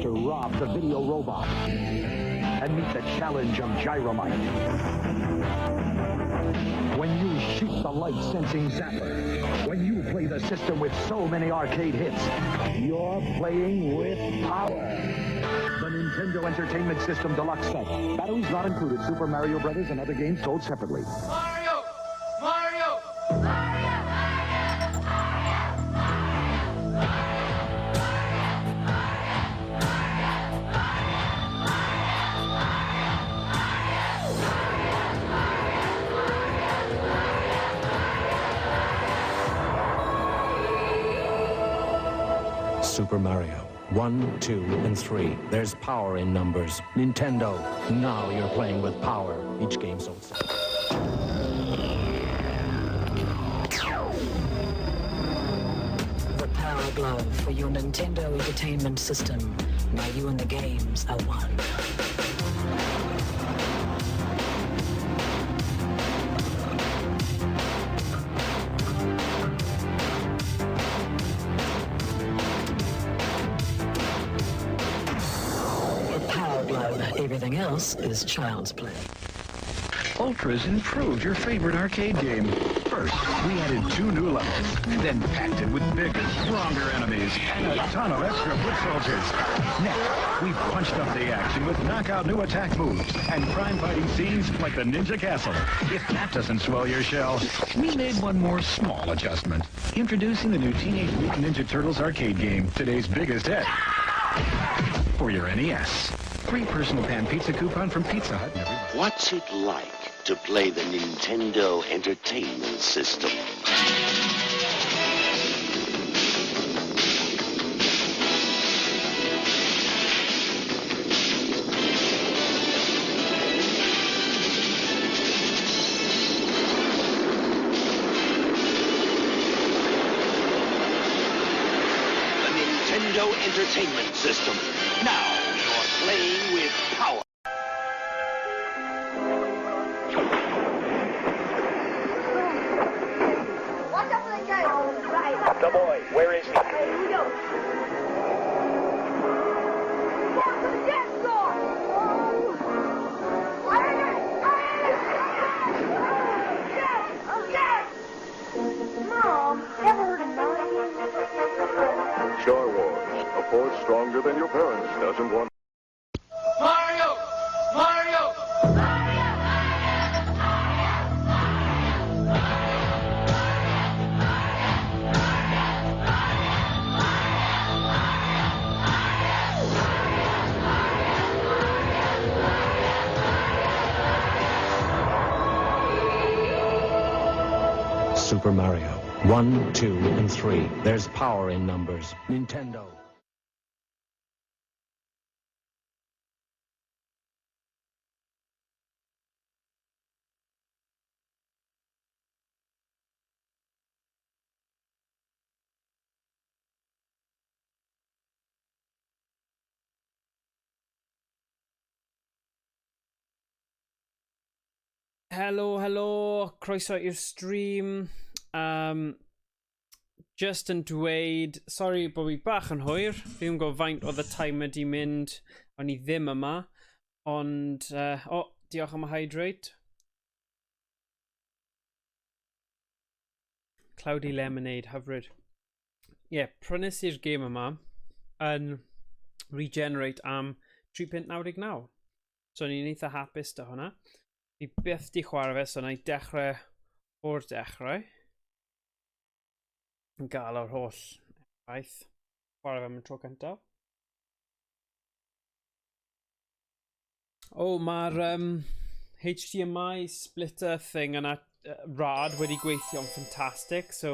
to Rob the Video Robot and meet the challenge of Gyromite. When you shoot the light-sensing zapper, when you play the system with so many arcade hits, you're playing with power. The Nintendo Entertainment System Deluxe Set. Batteries not included. Super Mario Brothers and other games sold separately. Mario! Mario! Mario! Super Mario. 1, 2, and 3. There's power in numbers. Nintendo, now you're playing with power. Each game sold separately. The Power Glove for your Nintendo Entertainment System. Now you and the games are one. The Power Glove. Everything else is child's play. Ultra's improved your favorite arcade game. First, we added 2 new levels, then packed it with bigger, stronger enemies and a ton of extra foot soldiers. Next, we punched up the action with knockout new attack moves and crime fighting scenes like the Ninja Castle. If that doesn't swell your shell, we made one more small adjustment. Introducing the new Teenage Mutant Ninja Turtles arcade game, today's biggest hit. For your NES. Free personal pan pizza coupon from Pizza Hut. Everybody. What's it like to play the Nintendo Entertainment System? The Nintendo Entertainment System. Now you're playing with power. Watch out for the giant. Right. The boy, where is he? Here we go. Down to the dance floor. Oh. Yes. Yes. Mom, ever heard of Nine? Star Wars, a force stronger than your parents doesn't want. Mario! Mario! Super Mario. 1, 2, and 3. There's power in numbers. Nintendo. Helo, helo, croeso i'r stream. Just yn dweud, sorry bod fi bach yn hwyr, fi ddim yn gwybod faint oedd y timer di mynd, o'n i ddim yma, ond, o, oh, diolch am y hydrate. Cloudy Lemonade, hyfryd. Ie, yeah, prynes i'r gêm yma yn Regenerate am £3.99. So o'n i'n eitha hapus 'da hwnna. Fi byth di chwarae fe, so na i dechrau o'r dechrau. Yn gael o'r holl effaith. Chwarae fe am y tro cyntaf. O, oh, mae'r HDMI splitter thing yna rad wedi gweithio'n ffantastig. So,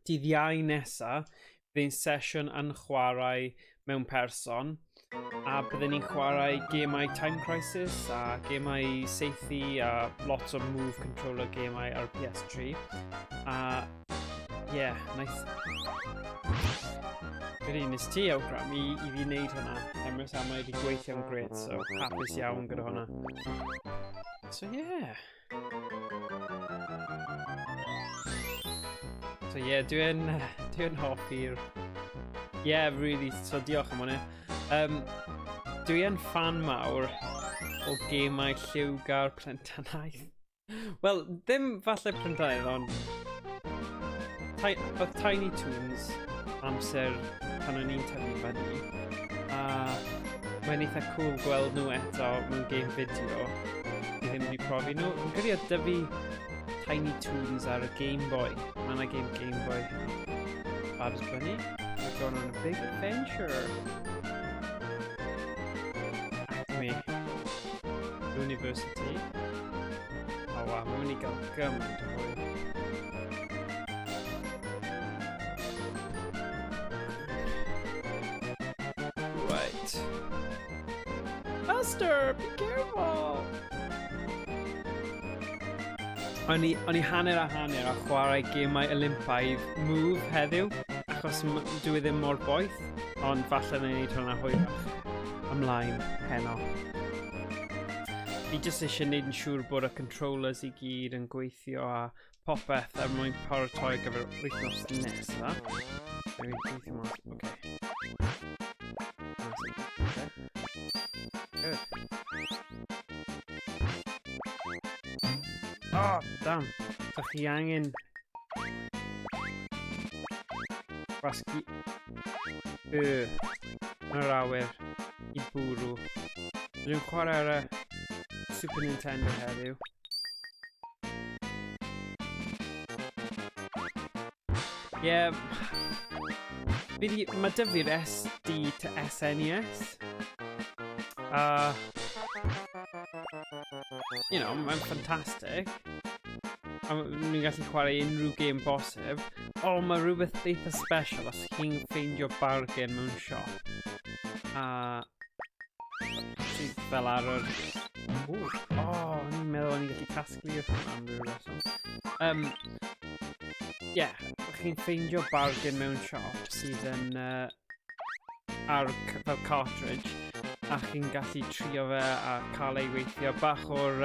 dydd Iau nesa, bydd ein sesiwn yn chwarae mewn person a byddwn ni'n chwarae gemau Time Crisis a gemau saethu a lot o move controller gemau ar PS3. A yeah, nice. Gyda nes ti awgrymu i fi wneud hwnna, Emrys, a mae wedi gweithio'n gret, so hapus iawn gyda hwnna. So yeah. So yeah, dwi'n hoffi'r... Yeah, really, so diolch am hwnna. Dwi yn fan mawr o gemau lliwgar plentynaidd. Wel, ddim falle plentynaidd, ond oedd Tiny Toons amser pan o'n i'n tyfu fyny. A mae'n eitha cool gweld nhw eto mewn game fideo. Fi ddim wedi profi nhw. Fi'n credu oedd 'da fi Tiny Toons ar y Game Boy. Mae yna game Game Boy. Babs Bunny. We're going on a big adventure. Acme University. Oh wow, mae'n mynd i gael gymaint o hwyl. Right. Buster, be careful! O'n i hanner a hanner a chwarae gemau Olympaidd Move heddiw, achos dwi ddim mor boeth, ond falle na i wneud hwnna hwyrach ymlaen heno. Fi jyst eisiau gwneud yn siŵr bod y controllers i gyd yn gweithio a popeth er mwyn paratoi ar gyfer wythnos nesaf. Dwi'n gweithio mas, oce. Good. Oh, damn. So chi angen gwasgu y yn yr awyr i bwrw. Dwi'n chwarae ar y Super Nintendo heddiw. Ie, yeah, mae 'da fi'r SD to SNES. Mae'n ffantastig. A ni'n gallu chwarae unrhyw game bosib. O, mae rhywbeth eitha special os chi'n ffeindio bargain mewn siop. A sydd fel ar yr... Ww, o, oh, ni'n meddwl o'n i'n gallu casglu hwnna am ryw reswm. Yeah, chi'n ffeindio bargain mewn siop sydd yn ar fel cartridge a chi'n gallu trio fe a cael ei weithio. Bach o'r,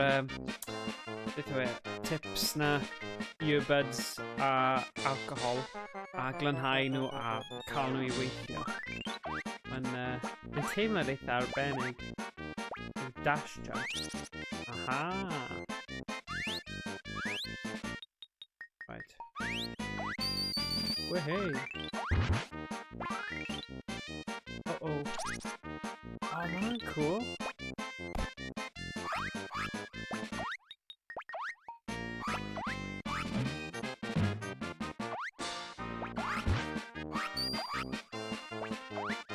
beth yw e, tips na, earbuds a alcohol a glanhau nhw a cael nhw i weithio. Mae'n teimlad eitha arbennig. Dash jump. Aha! Right. Wehey! Uh-oh. Oh, mae hwnna'n cool.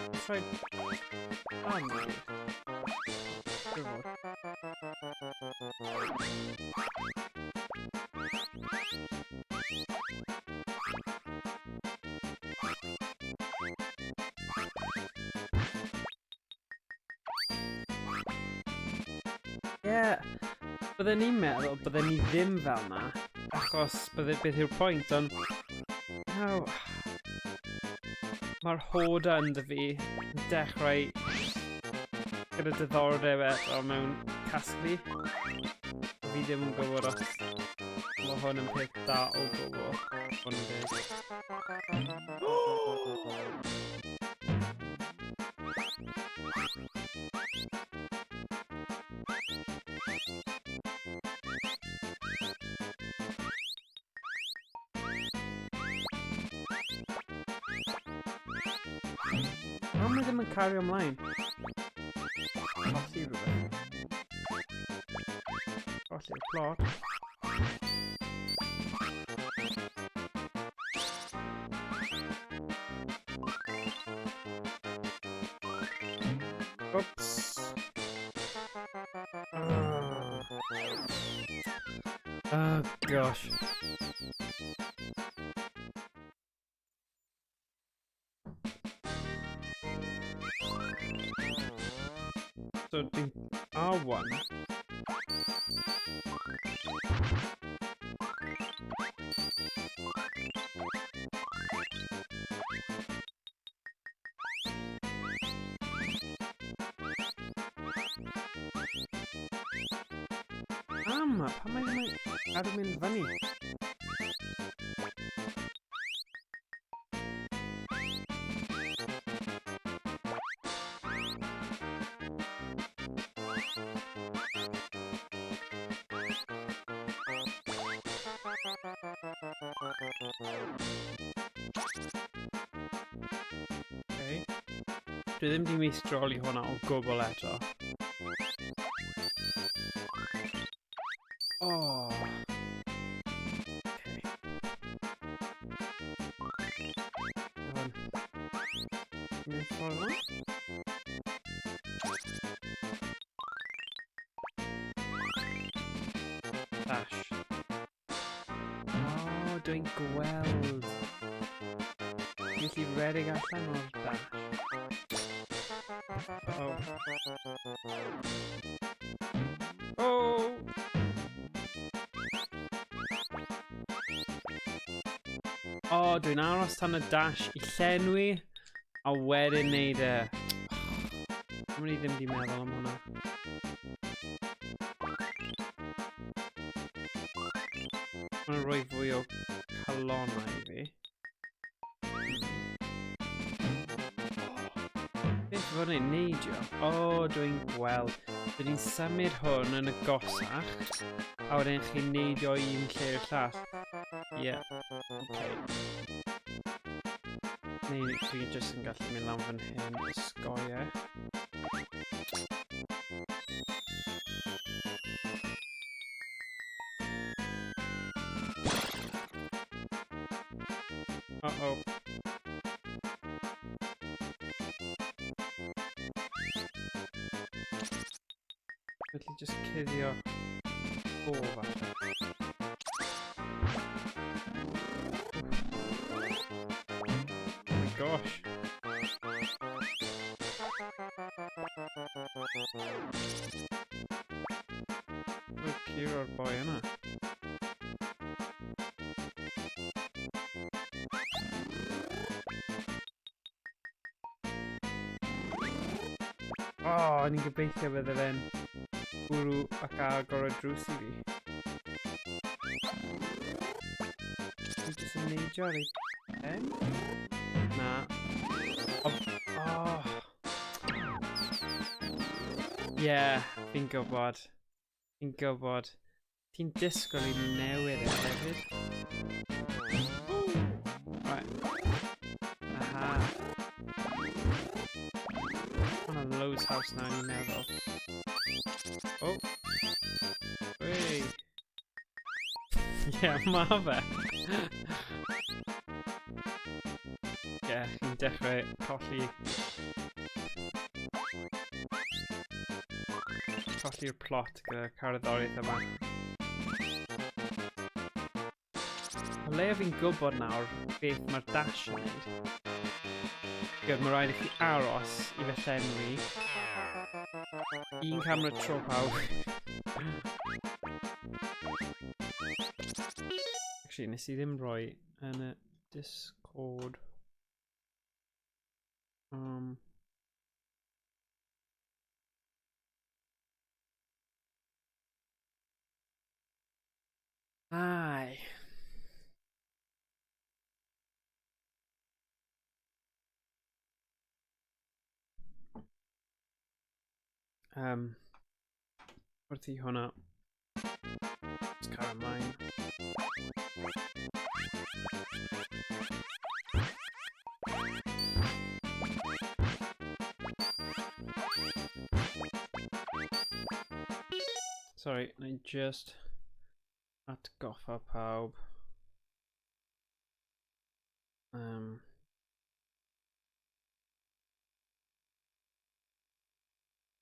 Let's try... Oh, no. Good one. Yeah, bydden ni'n meddwl bydden ni ddim fel na, achos bydde beth yw'r pwynt, ond no, mae'r hoda ynddo fi yn dechrau gyda diddordeb eto mewn casglu. Fi ddim yn gwybod os mae hwn yn peth da o gwbl, hwn yn dweud. Pam mae ddim yn cario ymlaen? Colli rhywbeth. Colli'r plot. Oops. Oh gosh. So dwi'n R1. Pam? Pam mae ddim yn cadw mynd fyny? Okay. Dwi ddim di meistroli hwnna o gwbl eto. Oh. Okay. Hwn. Mynd ffordd yma. Dash. Oh, dwi'n gweld. Dwi'n gallu redeg allan o'r dash. Uh-oh. Oh! Oh, dwi'n aros tan y dash i llenwi, a wedyn neud e. Dwi'n i ddim di meddwl am hwnna. Mae'n rhoi fwy o calonau i fi. Beth fod ni'n neidio? O, oh, dwi'n gweld. Dyn ni'n symud hwn yn y gosach, a wedyn chi'n neidio un lle i'r llall. Ie, yeah. Okay. Neu dwi jyst yn gallu mynd lan fan hyn, osgoi e. Uh-oh. Felly just cuddio o falle. Oh my gosh. Dwi'n curo'r boi yna. Oh, ni'n gobeithio bydde fe'n bwrw ac agor y drws i fi. Dwi jyst yn neidio ar ei pen? Na. Oh. Oh. Yeah, fi'n gwybod. Fi'n gwybod. Ti'n disgwyl i newid e hefyd. Right. Aha. Hwna'n loads haws na ni'n meddwl. Oh. Hey. Yeah, ma fe. Yeah, chi'n dechrau colli... Colli'r plot gyda cerddoriaeth yma. O leia fi'n gwybod nawr beth mae'r dash yn neud. Good, mae rhaid i chi aros i fe llenwi. Un camera tro pawb. Actually, nes i ddim rhoi yn y Discord. Ai. Wrth i hwnna. Let's cael ymlaen. Sorry, na i just atgoffa pawb.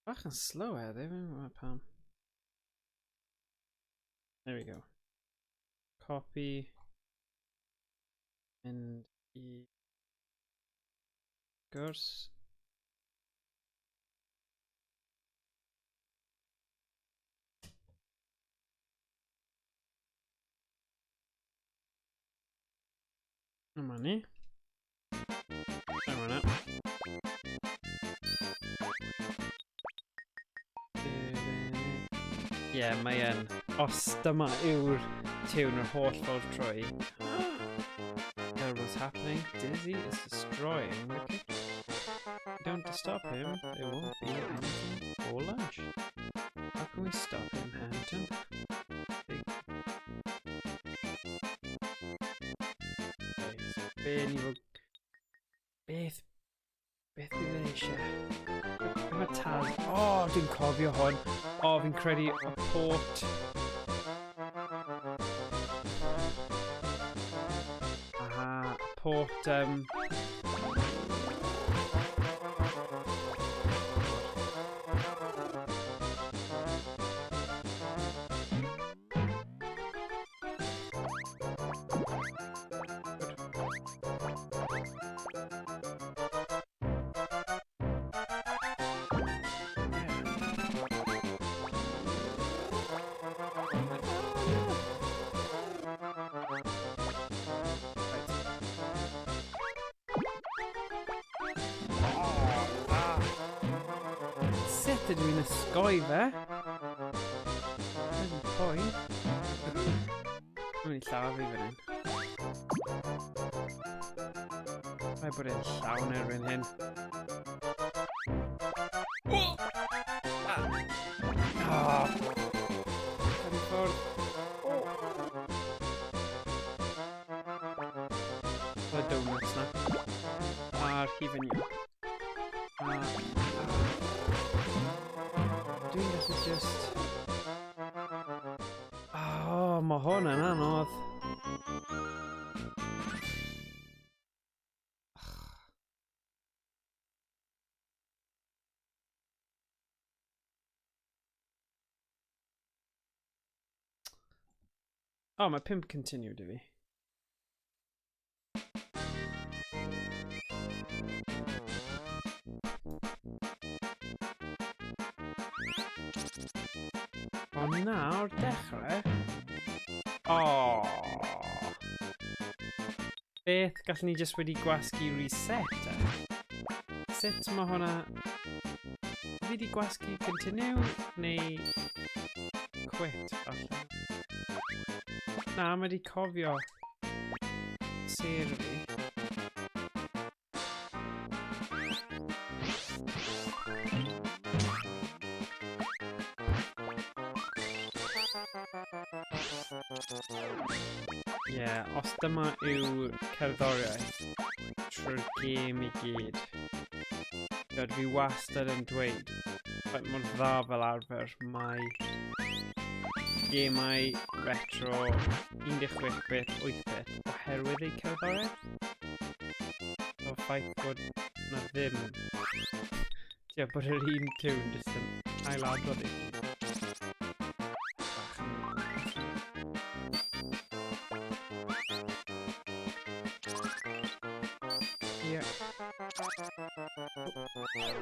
Bach yn slow heddiw, fi'n gwybod pam. There we go. Copy. Mynd i gwrs. Yma ni. Dyma ni. Ie, mae yn. Os dyma yw'r tiwn yr holl ffordd trwy. There was happening. Dizzy is destroying the kitchen. If you don't stop him, there won't be anything for lunch. How can we stop him, Hampton? Big. Be ni fod... Beth... Beth bydd e eisiau? Be mae Taz... O, oh, dwi'n cofio hwn. O, oh, fi'n credu y port... Aha, port... Sut ydw i'n ysgoi fe? Ddim poen. Dwi'n mynd i lladd fi fan hyn. Rhaid bod e'n llawn erbyn hyn. Oh. Yn ffordd. Y donuts na. A'r hufen iâ. Dwi'n gallu just... Oh, mae hwn yn anodd. Oh, mae 5 continue 'da fi. O na, o'r dechrau. Oh. Beth gallwn ni just wedi gwasgu reset e? Sut mae hwnna... Fi wedi gwasgu continue neu quit falle? Na, mae wedi cofio sêr fi. Ie, yeah, os dyma yw cerddoriaeth trwy'r gêm i gyd. Dwi fi wastad yn dweud, faint mor dda fel arfer mae gemau retro 16-bit, 8-bit oherwydd eu cerddoriaeth. O'r ffaith bod na ddim... Ie, bod yr un tune jyst yn ailadrodd ei hun. Bach yn... Ie. Go na.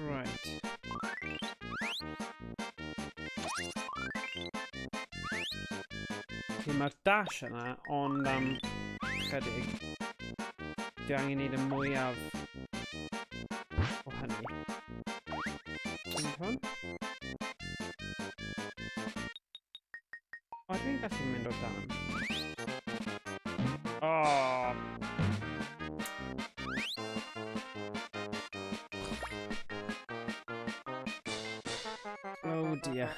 Right. Okay, mae'r dash yna, ond am chydig. Dwi angen neud y mwyaf o hynny. Mynd hwn? O, dwi'n gallu mynd o dan. Oh! Oh dear.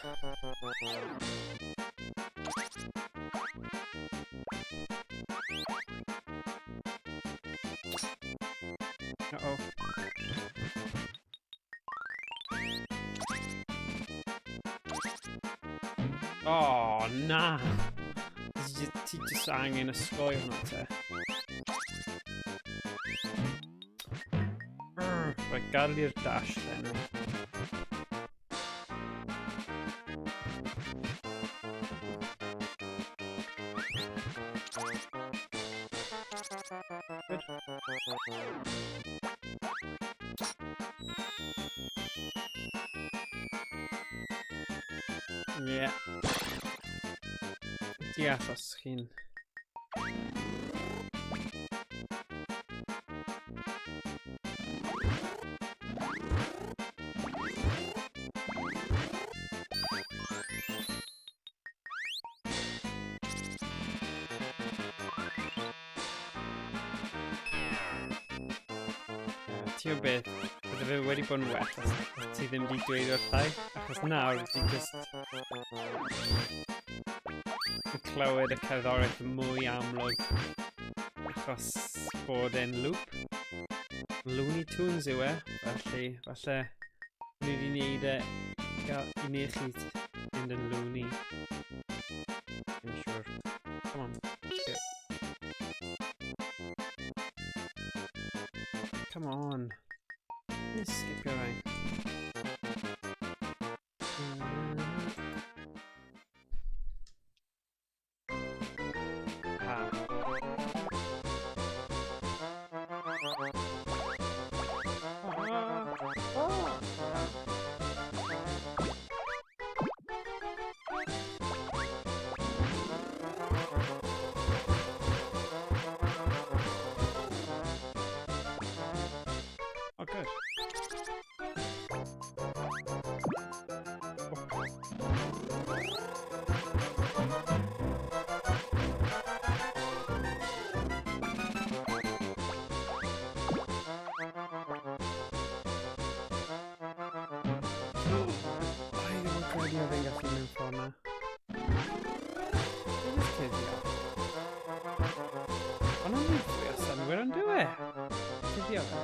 Uh-oh. Oh, na! Ti just angen ysgoi hwnna te. Right, gadael i'r dash then. Good. Ie. Yeah. Deall os chi'n... Ti o beth, bydde fe wedi bod yn well os ti ddim wedi dweud wrthai, achos nawr ti just yn clywed y cerddoriaeth mwy amlwg achos bod e'n loop. Looney Tunes yw e, felly falle ni wedi wneud e i wneud chi fynd yn loony. Ddim siŵr. Come on, skip. Come on. Let me skipio rai. Ah. Ah. Oh, good. Ai, ddim yn credu oedd e'n gallu mynd ffordd na. Be just cuddio? Ond o'n i'n fwy o synwyr ond dyw e? Cuddio fe.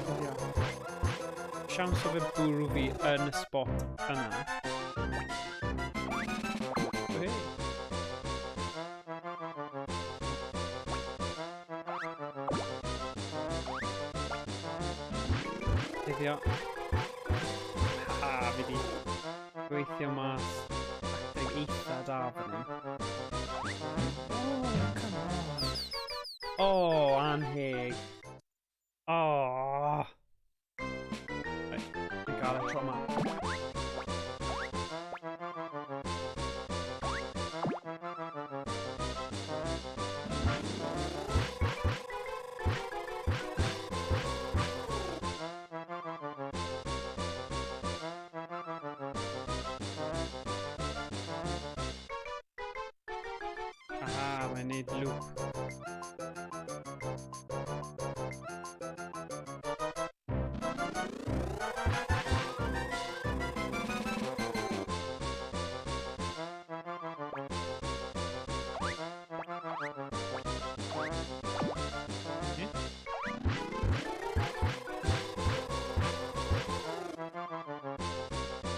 Cuddio. Siawns o fe bwrw fi yn y spot yna. Hey. Cuddio. Ha, fi di gweithio mas tacteg eitha da fan hyn. Oh, come on. Oh, anheg. Oh. Right, fi'n gael y tro yma. Aha, mae'n neud loop.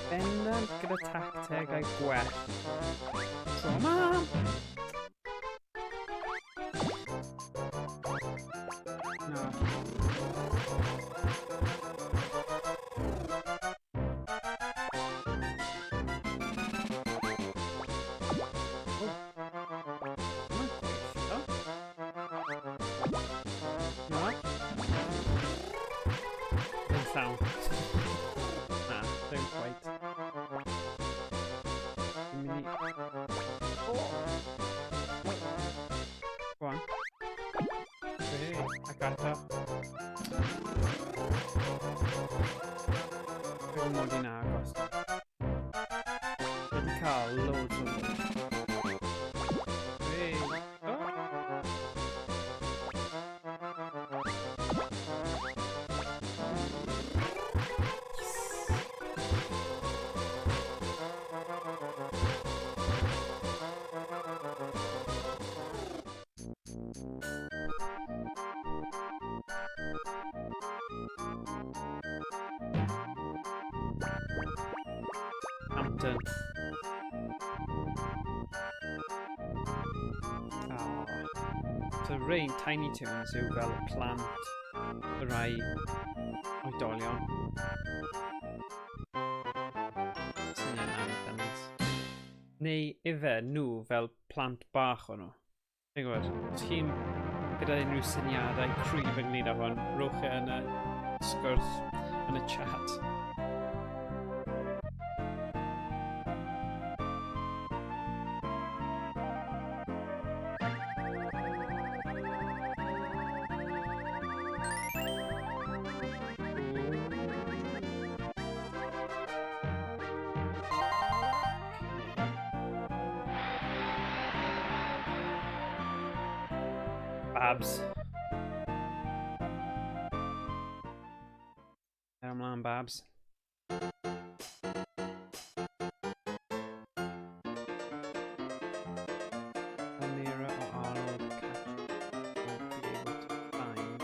Bendant gyda tactegau gwell. Tro yma! Na. Oh. Mae'n gweithio. Na. Yn llawn. Na, ddim quite. Dwi'n mynd i... Oh! Go on. Hey, I got that. Dwi'n mod i'n agos. Wedi cael loads o loads. Hey. Ah! Yes! Hampton. Ah. So rhain Tiny Toons yw fel y plant y rai oedolion. Syniad na eitha neis. Neu ife nhw fel plant bach o'n nhw. Ti'n gwybod, os chi'n gyda unrhyw syniadau cryf ynglyn â hwn, rowch e yn y sgwrs, yn y chat. Babs. Cer ymlaen, Babs. Elmira or Arnold catch won't be able to find.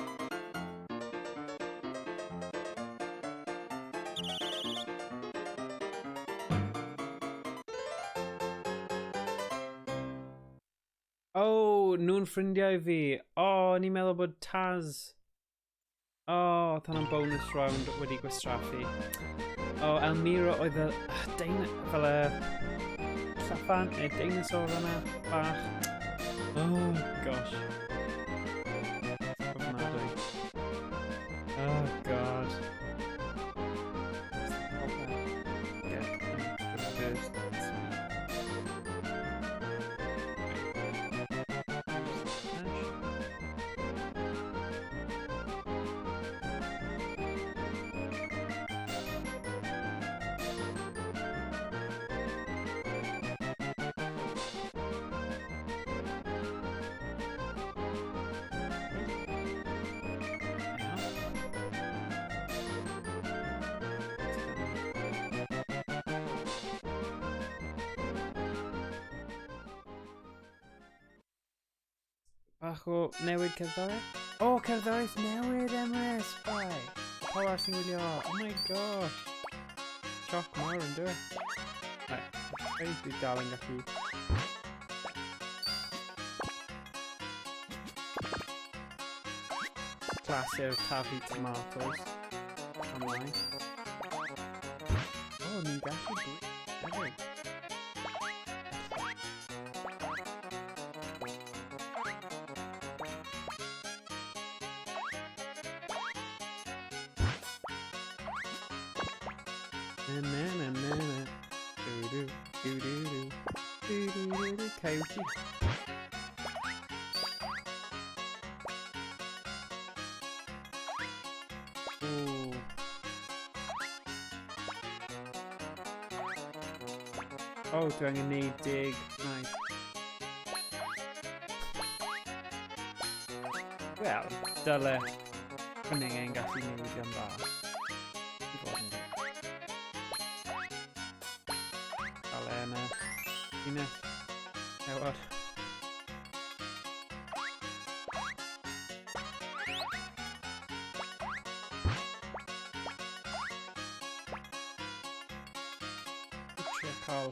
Oh, nhw'n ffrindiau fi. Oh, o'n i'n meddwl bod Taz. Oh, oedd hwnna'n bonus round wedi gwastraffu. Oh, Elmira oedd y dein, fel y llyffan neu dinosaur yna, bach. Oh, gosh. Ofnadwy. Oh, God. What's the problem? Get the first speed. Bach o newid cerddoriaeth. O, oh, cerddoriaeth newydd, Emrys! Bai! Pawb arall sy'n gwylio. Oh my gosh! Sioc mawr yn dwi. Right, rhaid dwi dal yn gallu... Clasur taflu tomatoes. Ymlaen. O, oh, ni'n gallu bwyd hefyd. Na na na na na. Do do do do do. Do do do do. Coyote. Ooh. Oh, dwi angen neud dig. Nice. Wel, dyle cwningen gallu newidio'n dda. I fod yn deg. Cael e yn y llinell. Ewad. Trio cael...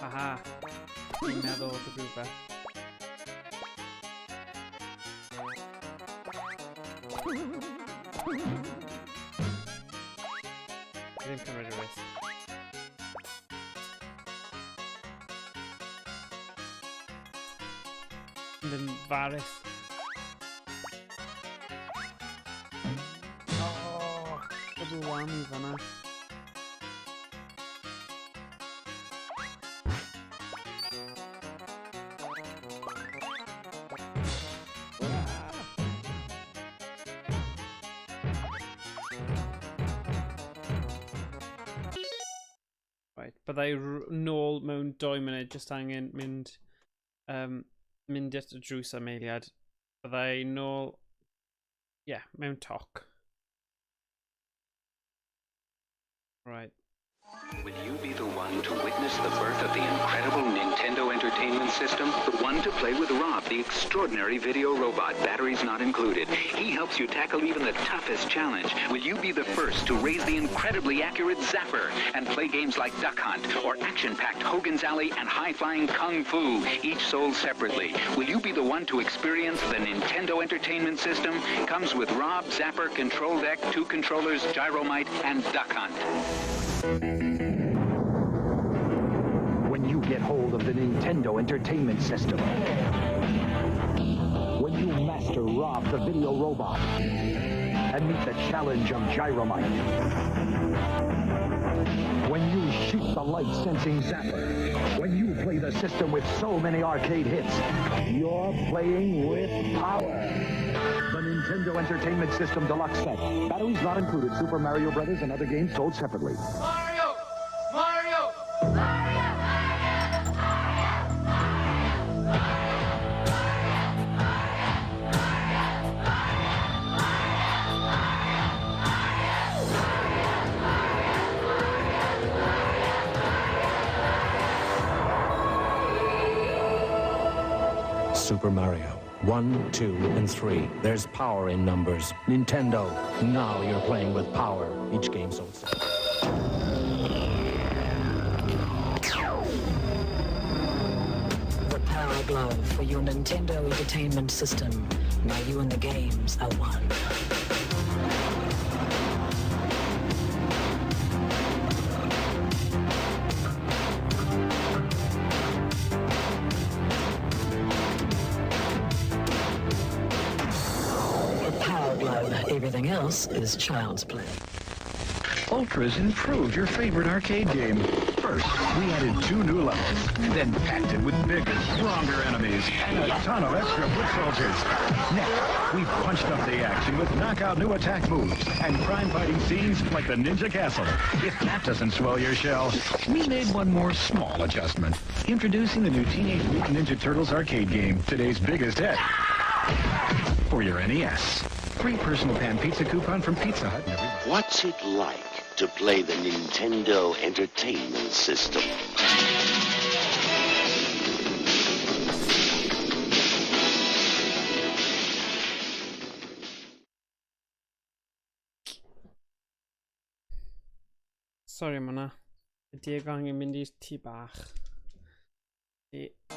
Aha! Dwi'n meddwl oedd rhywbeth. Dwi ddim cymryd y risg. Mynd yn farus. Oh, double whammy fan'na. Right, byddai nôl mewn 2 munud, jyst angen mynd at y drws am eiliad. Byddai nôl, ie, yeah, mewn toc. Right. Will you be the one to witness the birth of the incredible Nintendo Entertainment System? The one to play with Rob, the extraordinary video robot, batteries not included. He helps you tackle even the toughest challenge. Will you be the first to raise the incredibly accurate Zapper and play games like Duck Hunt or action-packed Hogan's Alley and high-flying Kung Fu, each sold separately? Will you be the one to experience the Nintendo Entertainment System? Comes with Rob, Zapper, Control Deck, 2 controllers, Gyromite, and Duck Hunt. When you get hold of of the Nintendo Entertainment System. When you master Rob the video robot and meet the challenge of Gyromite. When you shoot the light-sensing zapper. When you play the system with so many arcade hits, you're playing with power. The Nintendo Entertainment System Deluxe Set. Batteries not included. Super Mario Brothers and other games sold separately. Mario! Mario! Mario! Super Mario. 1, 2, and 3. There's power in numbers. Nintendo, now you're playing with power. Each game sold separately. The Power Glove for your Nintendo Entertainment System. Now you and the games are one. The Power Glove. Everything else is child's play. Ultra's improved your favorite arcade game. First, we added 2 new levels, then packed it with bigger, stronger enemies and a ton of extra foot soldiers. Next, we punched up the action with knockout new attack moves and crime fighting scenes like the Ninja Castle. If that doesn't swell your shell, we made one more small adjustment. Introducing the new Teenage Mutant Ninja Turtles arcade game, today's biggest hit. For your NES. Free personal pan pizza coupon from Pizza Hut. And What's it like to play the Nintendo Entertainment System? Sorry am hwnna. Diego angen mynd i'r tŷ bach. I... Oh.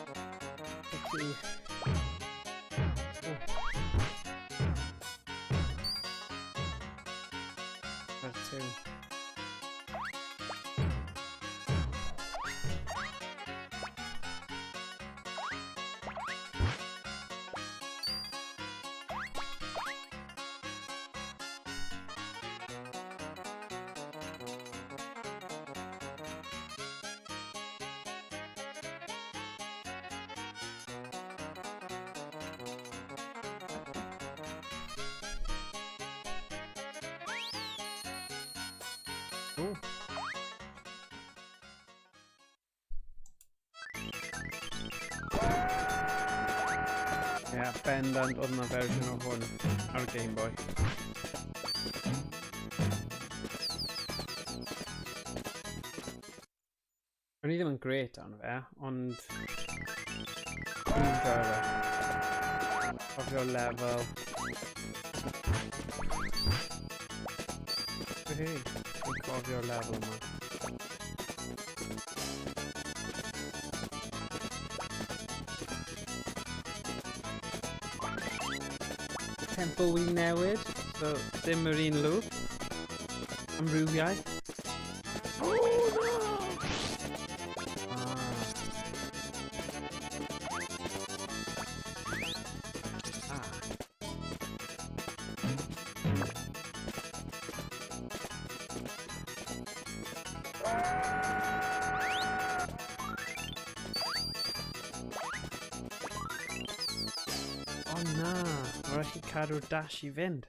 Ooh. Yeah, bendant oedd yna fersiwn o hwn ar Game Boy. O'n i ddim yn great arno fe, ond dwi'n enjoyo fe. Cofio lefel. Woohoo! Dwi'n cofio'r lefel yma. Tempo wedi newid, so dim yr un loop. Amrywiaeth. Oh no! Ah. Oh na, mae rhaid chi cadw'r dash i fynd.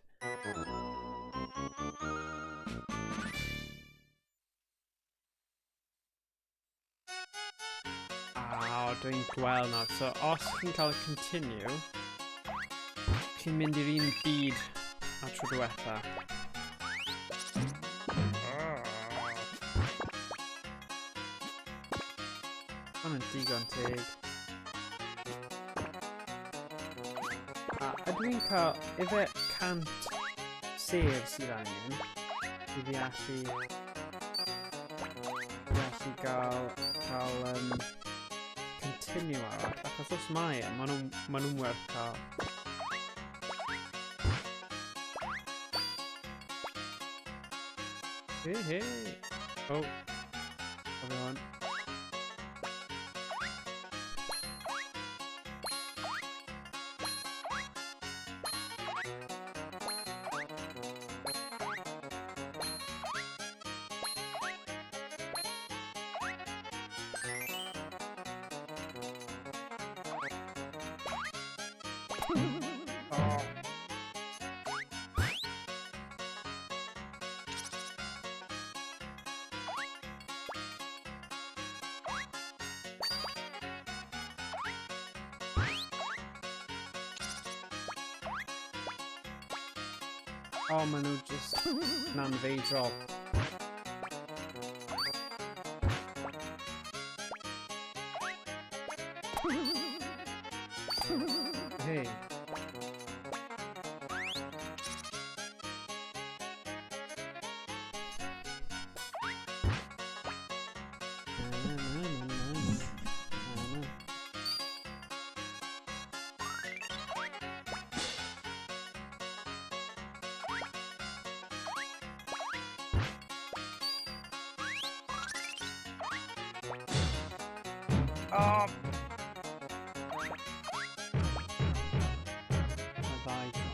Ah, dwi'n gweld nawr. So, os chi'n cael continue, chi'n mynd i'r un byd a tro diwetha. Hwn yn digon teg. A ydw i'n cael, ife 100 sef sydd angen i fi allu gael continue arall, achos os mae e, maen nhw'n werth cael. Hey, hey! Oh, cofio hwn. Oh. Oh, maen nhw just yn anfeidrol. Hey. Na, na, na, na, na, na. Oh! Y ddau tro.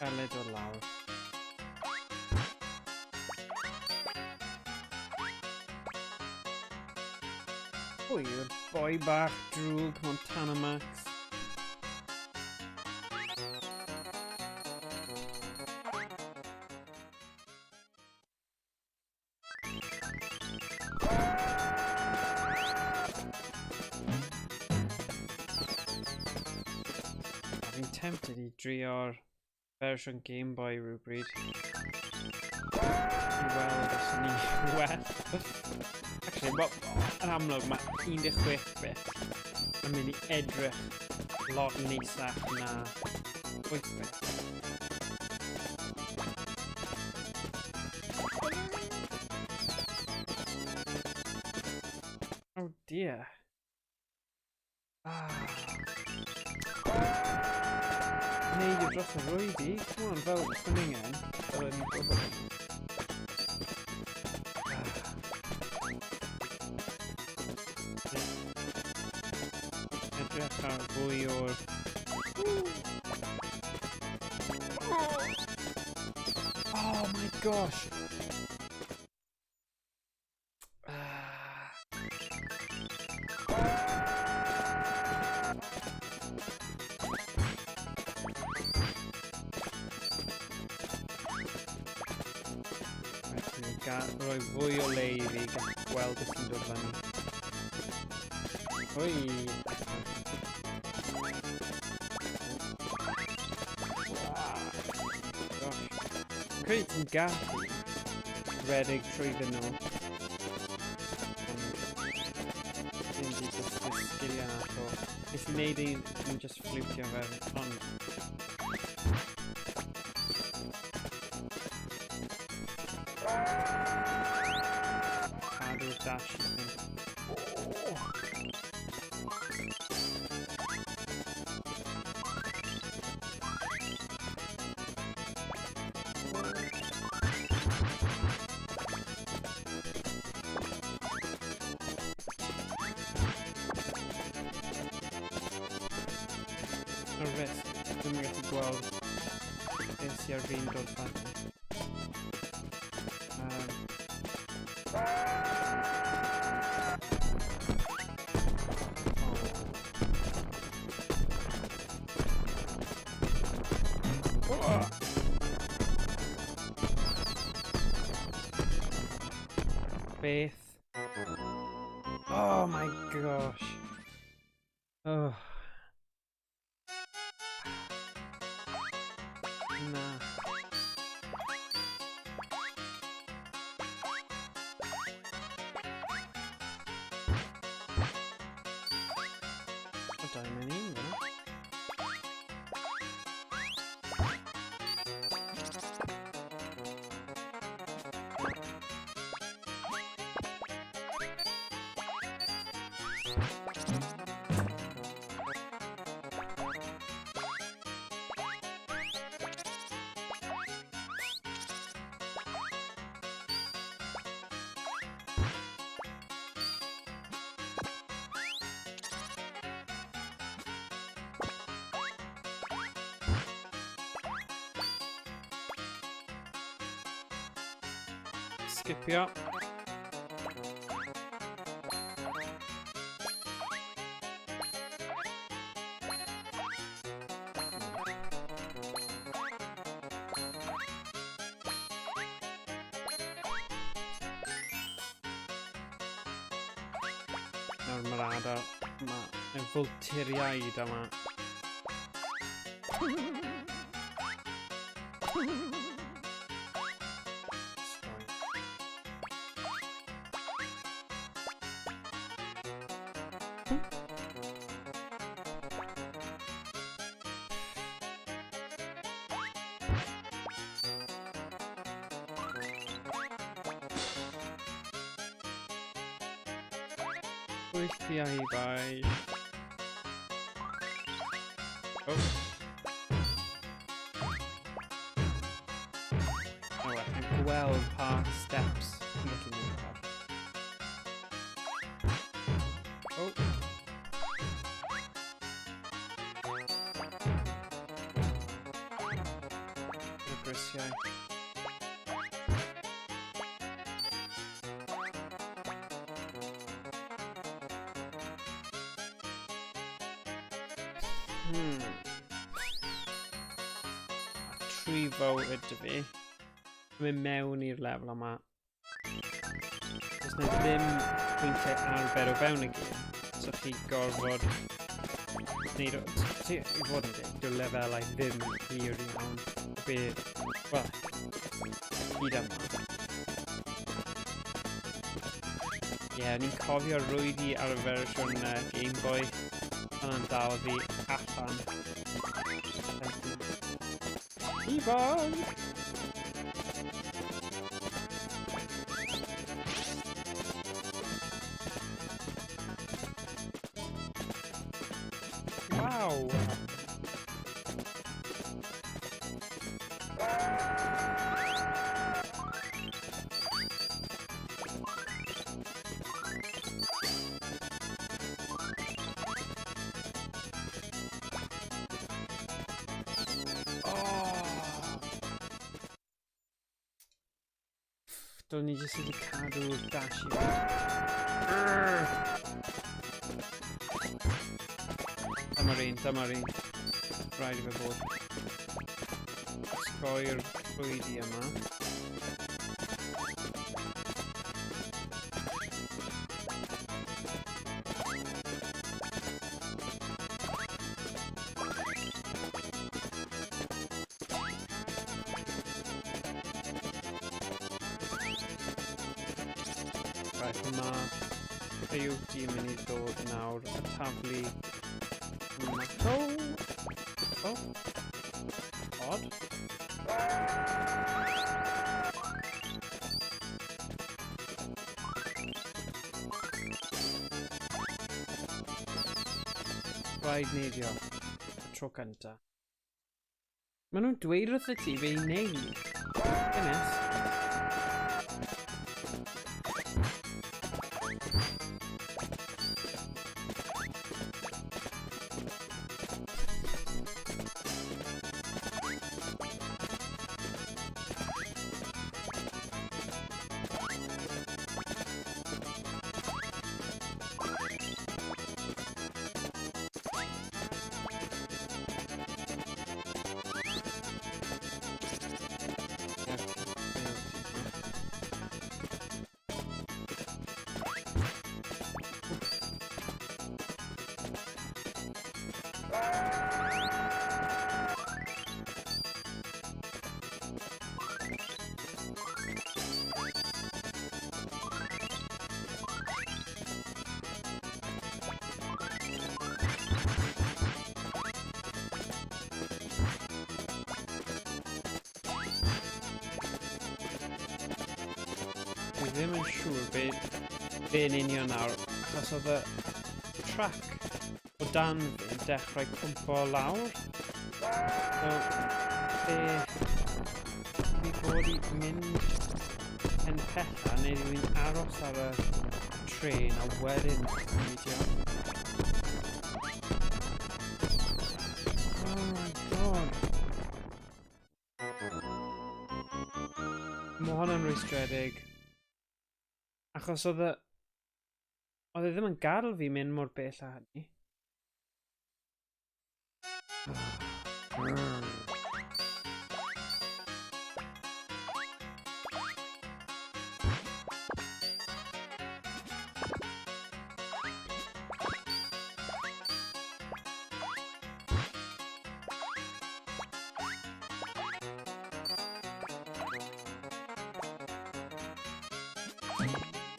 Galed dod lawr. Pwy yw'r boi bach drwg Montana Max? Fi'n tempted i drio'r fersiwn Game Boy rhywbryd. I weld os ni well. Actually, bo, yn amlwg mae 16 bit yn mynd i edrych lot neisach na 8 bit. Oh dear. Ah. Neidio dros y rwydi. Come on, fel cwningen. Fel yn gwybod. Ah. Edrych ar fwy o'r... Oh my gosh! Ah. Right, ni'n rhoi fwy o le i fi gallu gweld beth sy'n dod fyny. Oi! Wow. Gosh. Fi'n credu ti'n gallu redeg trwyddyn nhw. Ond ddim di dysgu sgiliau na to. Nes i wneud un yn just ffliwtio fe, ond cadw'r dash i fynd. Oh! Y risg, ddim yn gallu gweld beth sy'n ar fin dod fyny. Oh. Beth? Oh my gosh. Oh. Na. O, 2 mewn 1 fyna. Skipio. Nawr mae'r adar, mae fwlturiaid yma. Weithiau bai. Oh. Oh, well, yn gweld pa steps yn gallu mynd ar. Oh. Y grisiau. A tri fawr ydw fi. Mynd mewn i'r lefel yma. Does na ddim pwyntiau arfer o fewn y gêm, so chi gorfod wneud o... Ti, i fod yn deg, dyw'r lefelau ddim yn hir iawn. Be... Wel, hyd yma. Ie, yeah, ni'n cofio rwydi ar y fersiwn Game Boy. Hwnna'n dal fi allan. Ifan! Waw! Dylwn ni jyst wedi cadw'r dash i fi. Dyma'r un, dyma'r un. Rhaid i fe fod. Osgoi'r rhwydi yma. Right, mae Coyote yn mynd i ddod nawr a taflu tomato. Oh. Odd. Rhaid neidio. Y tro cynta. Maen nhw'n dweud wrth ti be i wneud. Goodness. Dwi ddim yn siŵr be yn union nawr, achos oedd y track o dan fi'n dechrau cwmpo lawr. So, be fi fod i mynd yn pella, neu dwi'n aros ar y trên a wedyn neidio. Oh my god. Mae hwnna'n rwystredig. Achos oedd e... Oedd e ddim yn gadael fi mynd mor bell â hynny.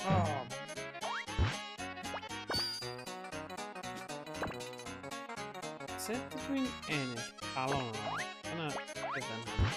Oh. Sut ydw i'n ennill calon yna? Dyna beth yn hynny.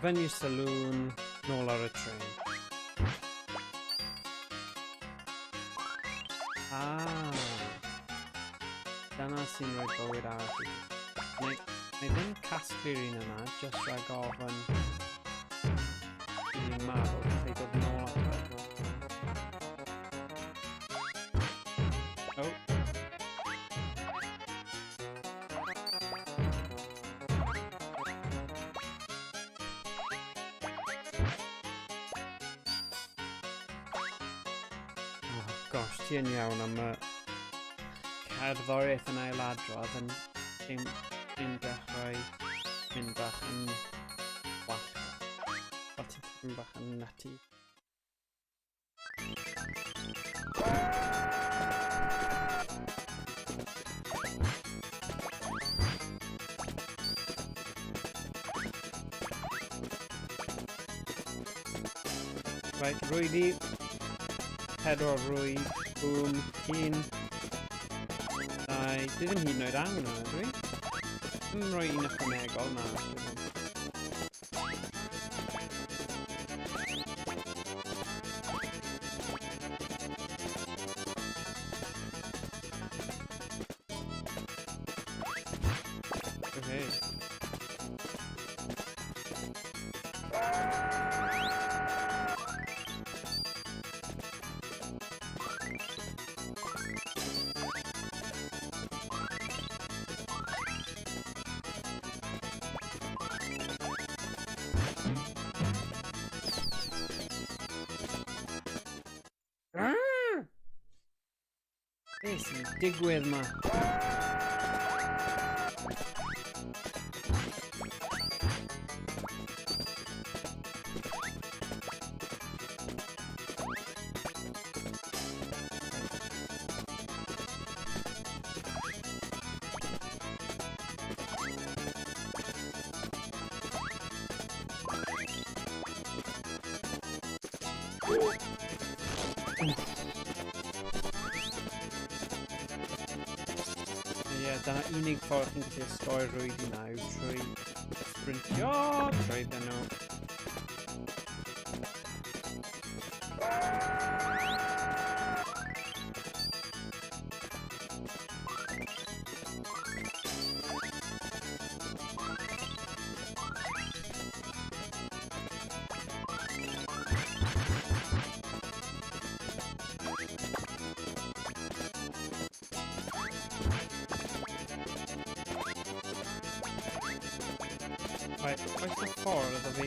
Venue Saloon, nôl ar y tren. Ah. Dyna sy'n rhoi bywyd arall i fi. Neu, neu ddim casglu'r un yna, just rhag ofyn i fi marw, felly dod nôl ato fe. Oh. Oh gosh, ti yn iawn am y cerddoriaeth yn ailadrodd yn yn dechrau mynd bach yn wallgo. Fel ti'n tipyn bach yn nutty. Right, rwydi. 4 rwyd, boom, 1, 2, dwi ddim hyd yn oed angen hwnna, dwi? Ddim yn rhoi un ychwanegol, na, dwi ddim. Okay. Be sy'n digwydd ma? Ie, dyna unig ffordd chi'n gallu osgoi'r rwydi na yw trwy sprintio trwyddyn nhw. Right, oes y ffordd o fi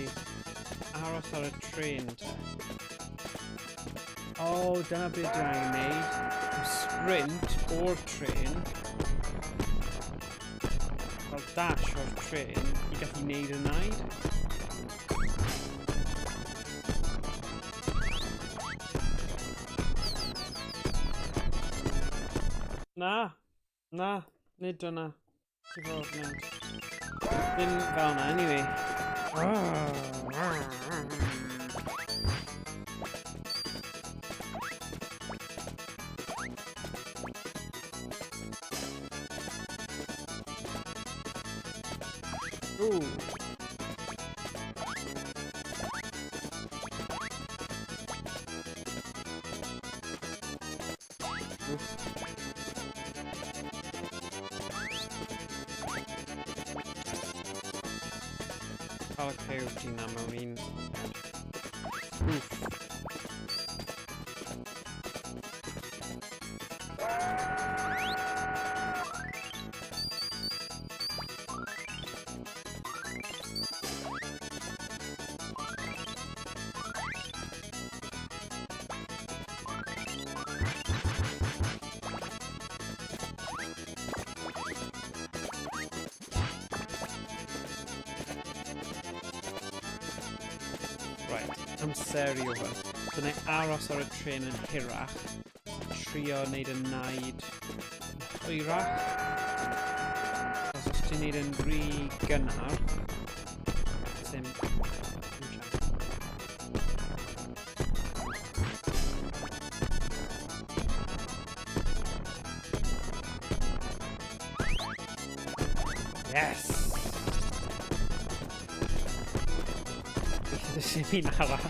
aros ar y tren te? O, oh, dyna beth dwi'n angen gwneud. Sprint o'r tren. Fel dash o'r tren i gallu gwneud y naid. Na, na, nid dyna. Ti fod mynd. Ddim fel na, anyway. Ooh. Cael y creu Gina mewn un. Oof. Right, amseru hwn. So na i aros ar y tren yn hirach. Trio wneud y naid yn hwyrach. Os os ti'n neud yn rhy gynnar, sim chance. Yes! Sim un arall.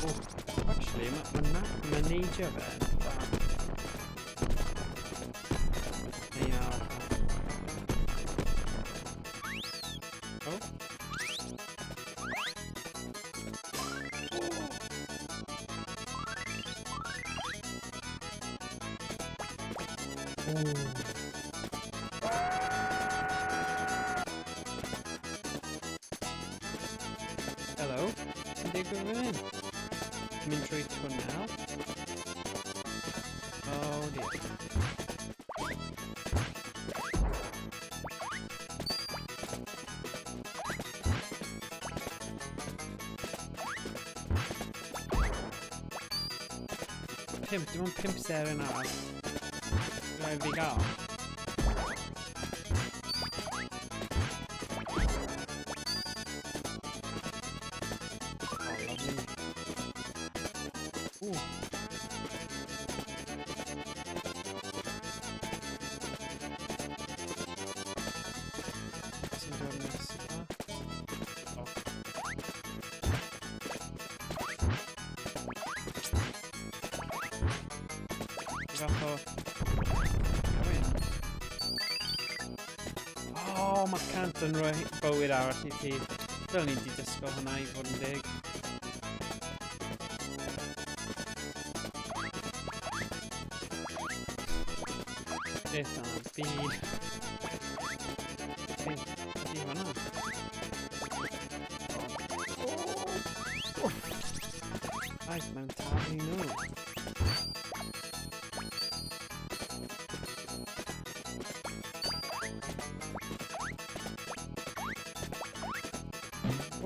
Oh, actually, mae ma, ma neidio fe yn dda. Neu ar. Oh. Ooh. Hello, sy'n digwydd fan hyn? Mynd trwy twnnel. Oh dear. Pump, dim ond 5 seren arall. Rhaid fi gael. Oh, lovely. Ooh. Sy'n dod nesaf? Oh. Fath o. Gawin. Oh, mae 100 yn rhoi bywyd arall i ti. Dylen ni wedi disgwyl hwnna i fod yn deg. Beth am y byd? Beth ydi hwnna? Oh. Right, mewn taflu nhw.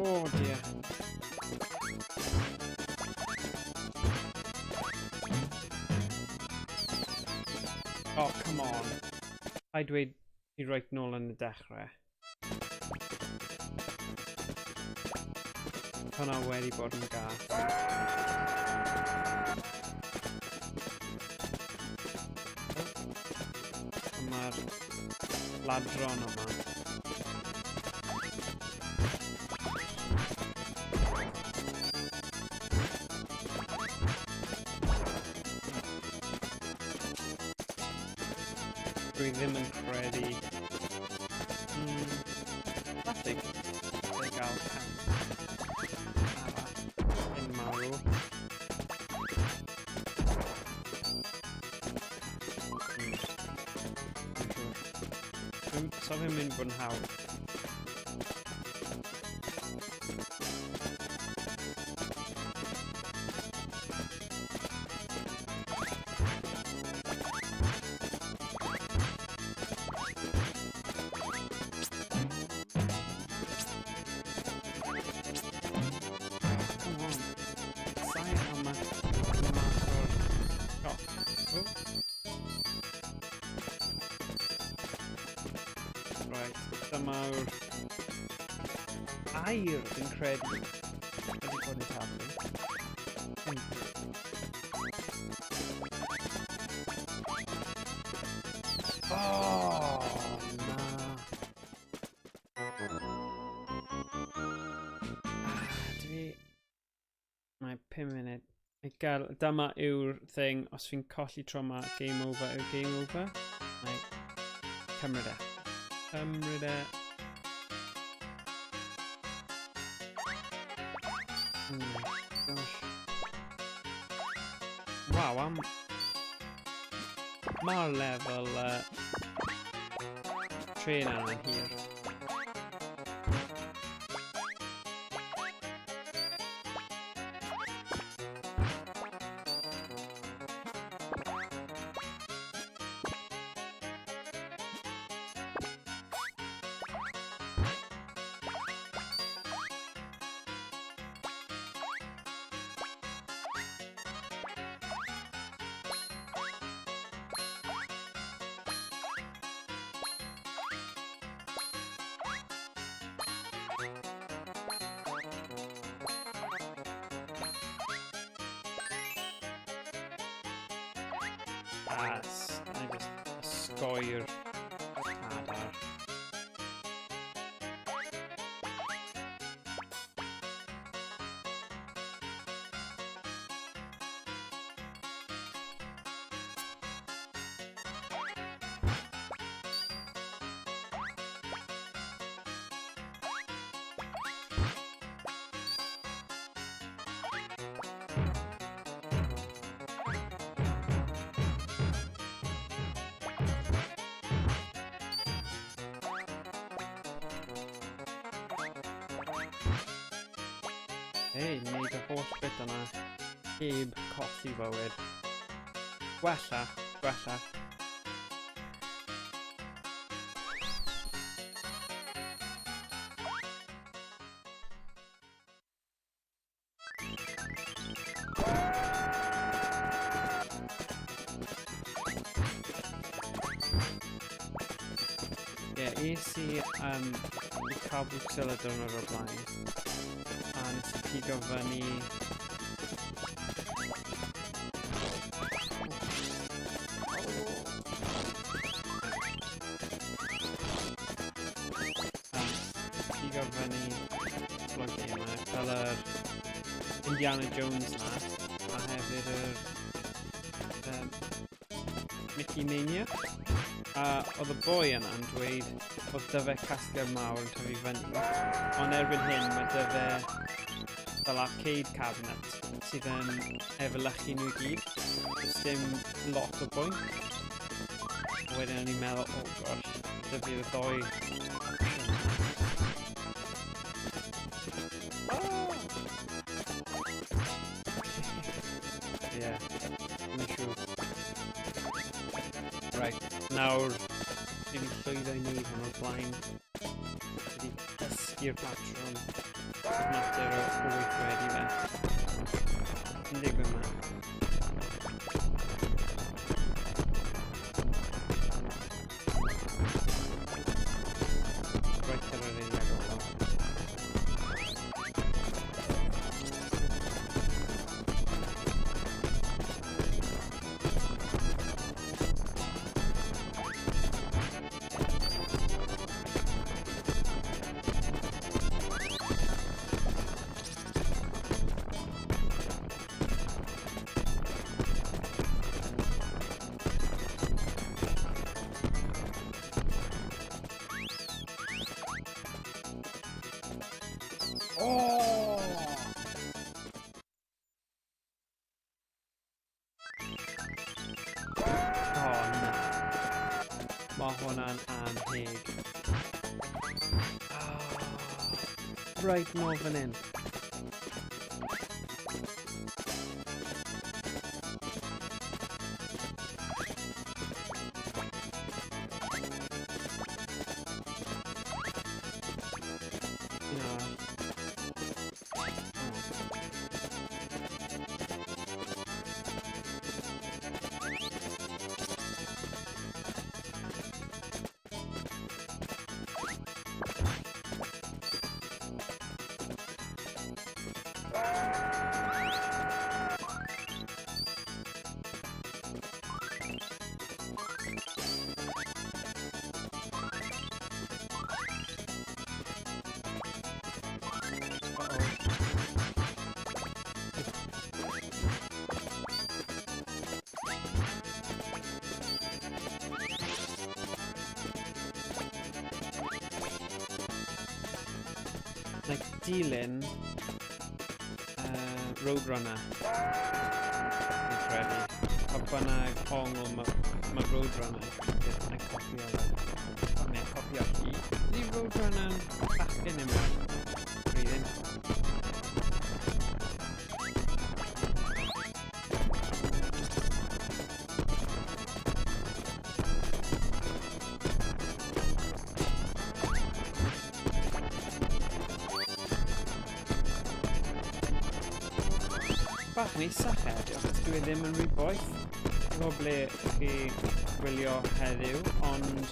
Oh dear. Oh, come on. Paid dweud i roi nôl yn y dechrau. Hwnna wedi bod yn gath. Oh. Mae'r ladron yma. Dwi ddim yn credu. Plastig. Dwi'n gael 100 arall. Yn marw. Dwi'n siŵr. So fe'n mynd bod yn hawdd. Come on. Sa'i am y mas o'r shot. Oh. Right, dyma'r air fi'n credu wedi bod yn taflu. Oh, na. Ah, dwi. Mae 5 munud. I gael, dyma yw'r thing, os fi'n colli tro ma, game over yw game over. Na i cymryd e. Cymryd e. Oh my gosh. Waw, am... Mae'r lefel trên yna'n hir. As, na i just osgoi'r adar. Hei, wneud y holl bit yna heb colli fywyd. Gwella, gwella. Ie, yeah, es i i cael Brwsel y diwrnod o'r blaen. A nes i pigo fyny... Pigo fyny cwpl o gemau, fel yr Indiana Jones na, a hefyd yr Mickey Mania. A oedd y boi yna'n dweud oedd 'da fe casgliad mawr yn tyfu fyny, ond erbyn hyn mae 'da fe fel arcade cabinet sydd yn efelychu nhw i gyd. Does dim lot o bwynt. A wedyn o'n i'n meddwl, oh gosh, 'da fi'r ddoi opsiwn yna. Ie, ddim yn siŵr. Right, nawr, fi wedi llwyddo i wneud hwn o'r blaen. Fi wedi dysgu'r patrwm. Jyst mater o weithredu fe. Yn digwydd ma. Right ar yr eiliad olaf. Oh! Oh, na. Mae hwnna'n anheg. Oh, right nôl fan hyn. Un arall. dilyn Roadrunner. Fi'n credu. Pa bynnag ongl ma Roadrunner yn copio fe. Neu copio hi. Ydy Roadrunner yn bachgen neu merch? Dwi ddim. Bach yn isach heddiw, achos dwi e ddim yn rhy boeth. Dwi'n gwybod ble chi gwylio heddiw, ond ie,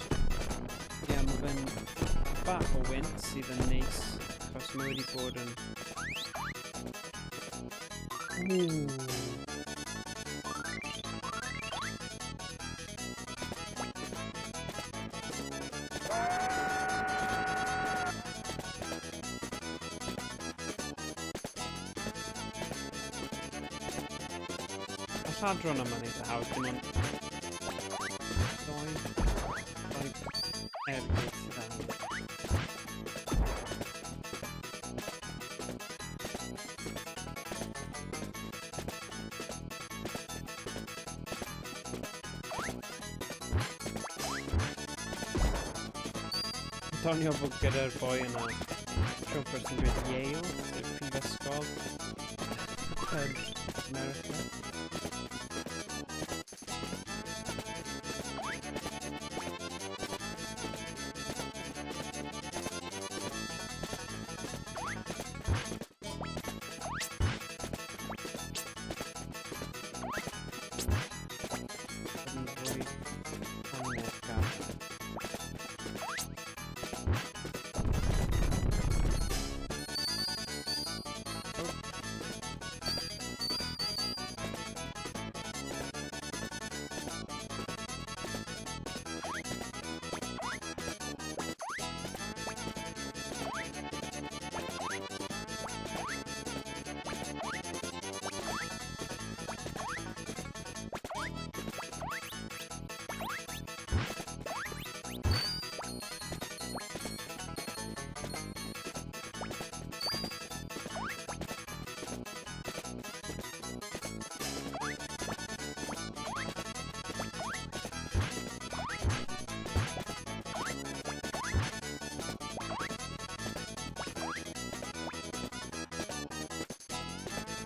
yeah, mae fe'n bach o wynt sydd yn neis, achos mae wedi bod yn... Ooh. Y lladron yma'n eitha hawdd, dim ond doi ergyd sydd angen. Doniol bod gyda'r boi yna. Siwr person dweud Yale, sef prifysgol yn America. Yn fwy amlwg.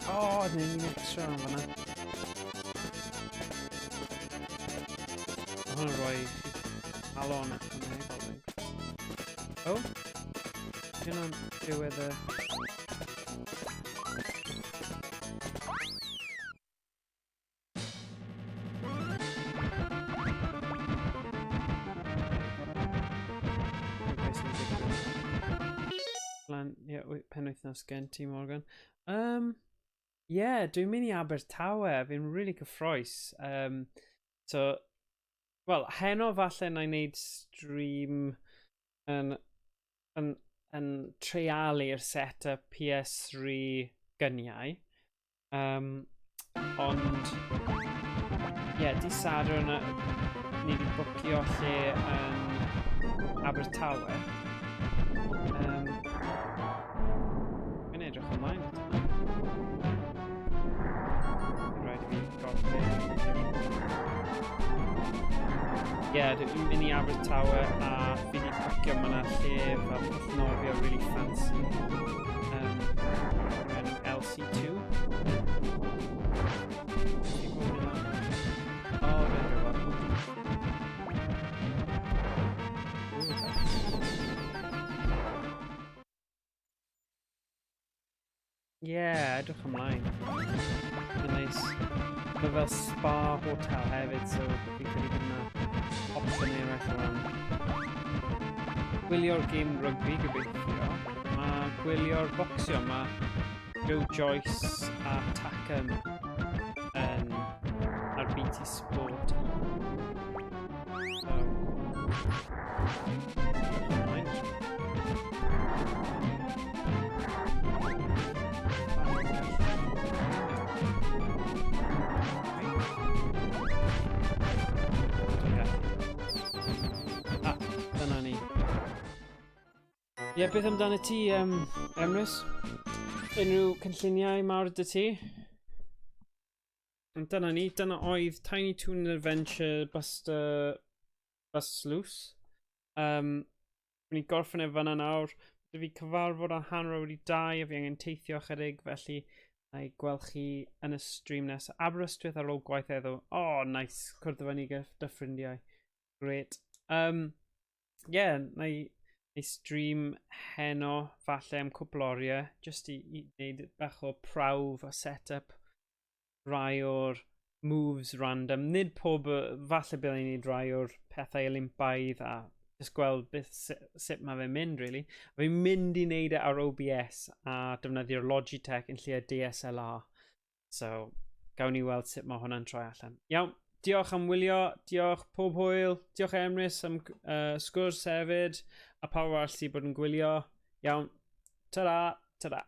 O, oh, neu un extra yn fanna. Mae hwn yn rhoi alon ychwanegol. O! Hynna'n diwedd y... Beth sy'n digwydd? Plan, ie, yeah, penwythnos gen ti, Morgan. Ie, dwi'n mynd i Abertawe, fi'n really cyffroes. So, wel, heno falle na i wneud stream yn treialu'r set-up PS3 gyniau. Ond, ie, yeah, di Sadwrn ni wedi bwcio lle yn Abertawe. Fi'n edrych ymlaen at hwnna. Rhaid i fi gorffen. Ie, yeah, dwi'n mynd i Abertawe a fi wedi bwcio ma' 'na lle fel pwll nofio really fancy. Enw LC2. Ti'n gwybod hynna? O, dwi'n gwybod. Ooh. Ie, yeah, edrych ymlaen. Mae'n neis. Mae fel spa hotel hefyd, so fi'n credu bod yna opsiwn eraill o ran gwylio'r gêm rygbi gobeithio, a gwylio'r bocsio. Mae Joe Joyce a Takam yn ar BT Sport. So, edrych ymlaen. Dwi'n gallu. Ah, dyna ni. Ie, yeah, beth amdano ti, Emrys? Unrhyw cynlluniau mawr dy ti? Ond dyna ni, dyna oedd Tiny Toon Adventure Buster Bust Loose. Ni gorffen e fanna nawr. Dwi fi cyfarfod ar 2:30 a fi angen teithio chydig, felly na i gweld chi yn y stream nesaf. Aberystwyth ar ôl gwaith heddiw. Oh, nice. Cwrdd fyny gyda ffrindiau. Great. Yeah, na i stream heno, falle am cwpl oriau, just i wneud bach o prawf a set-up rai o'r moves random. Nid pob, falle byddwn ni'n neud rai o'r pethau Olympaidd a just gweld beth, sut mae fe'n mynd, really. Fi'n mynd i wneud e ar OBS a defnyddio'r Logitech yn lle DSLR. So, gawn ni weld sut mae hwnna'n troi allan. Iawn, diolch am wylio, diolch, pob hwyl, diolch Emrys am sgwrs hefyd, a pawb arall sydd bod yn gwylio. Iawn, ta-ra, ta-ra.